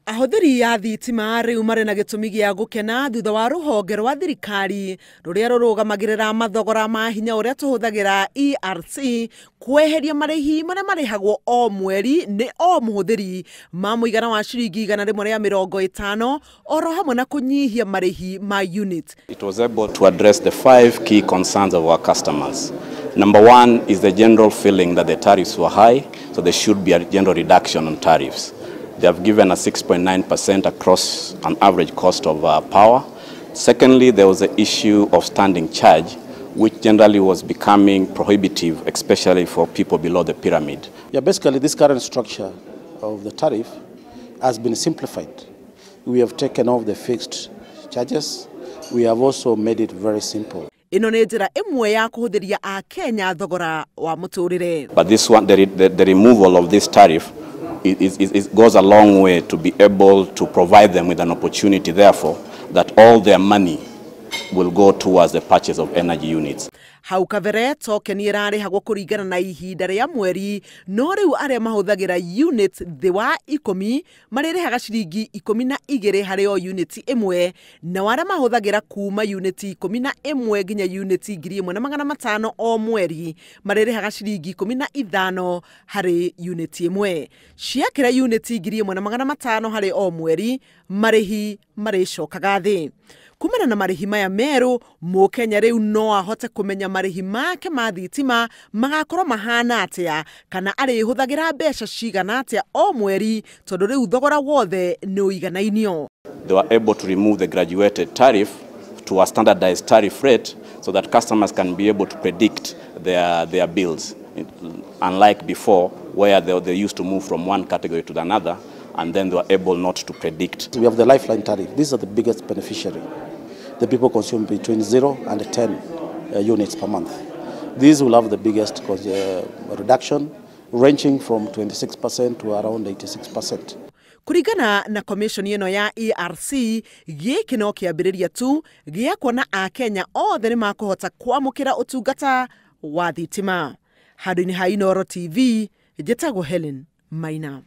Ahũthĩri a thitima rĩu marĩ na gĩtũmi gĩa gũkena thutha wa rũhonge rwa thirikari rũrĩa rũrũgamagĩrĩra mathogora ma hinya ũrĩa tũhũthagĩra ERC kweheria marĩhi marĩa marĩhagwo o mweri nĩ o mũhũthĩri ma mũigana wa ciringi 150 oro hamwe na kũnyihia marĩhi ma unit. It was able to address the five key concerns of our customers. Number one is the general feeling that the tariffs were high, so there should be a general reduction on tariffs. They have given a 6.9% across an average cost of power. Secondly, there was the issue of standing charge, which generally was becoming prohibitive, especially for people below the pyramid. Yeah, basically this current structure of the tariff has been simplified. We have taken off the fixed charges. We have also made it very simple. Ĩno nĩ njĩra ĩmwe ya kũhũthĩria Akenya thogora wa mũtũrĩre. But this one, the removal of this tariff goes a long way to be able to provide them with an opportunity, therefore, that all their money will go towards the purchase of energy units. Hau kabere tokeni ĩrarĩhagwo kũringana na ihinda rĩa mweri, no rĩu arĩa mahũthagĩra unit thĩ wa 10 marĩrĩhaga ciringi 12 harĩ o unit ĩmwe, nao arĩa mahũthagĩra kuma unit 11 nginya unit 1500 o mweri marĩrĩhaga ciringi 15 harĩ unit ĩmwe. Ciakĩra unit 1500 harĩ o mweri, marĩhi marĩcokaga thĩ. Kumana na marĩhi maya merũ, Mũkenya rĩu no ahote kũmenya marĩhi make ma thitima magakorwo mahana atĩa kana arĩhũthagĩra mbeca cigana atĩa o mweri, tondũ rĩu thogora wothe nĩ ũiganainio. They were able to remove the graduated tariff to a standardized tariff rate so that customers can be able to predict their bills, unlike before where they used to move from one category to another and then they were able not to predict. We have the lifeline tariff. These are the biggest beneficiary. The people consume between 0 and 10 units per month. These will have the biggest reduction, ranging from 26% to around 86%. Kũringana na commission ĩno ya ERC, gĩkĩ no kĩambĩrĩria tu gĩa kuona Akenya othe nĩ makũhota kwamũkĩra ũtungata wa thitima. Handũ-inĩ ha Inooro TV, njĩtagwo Helen Maina.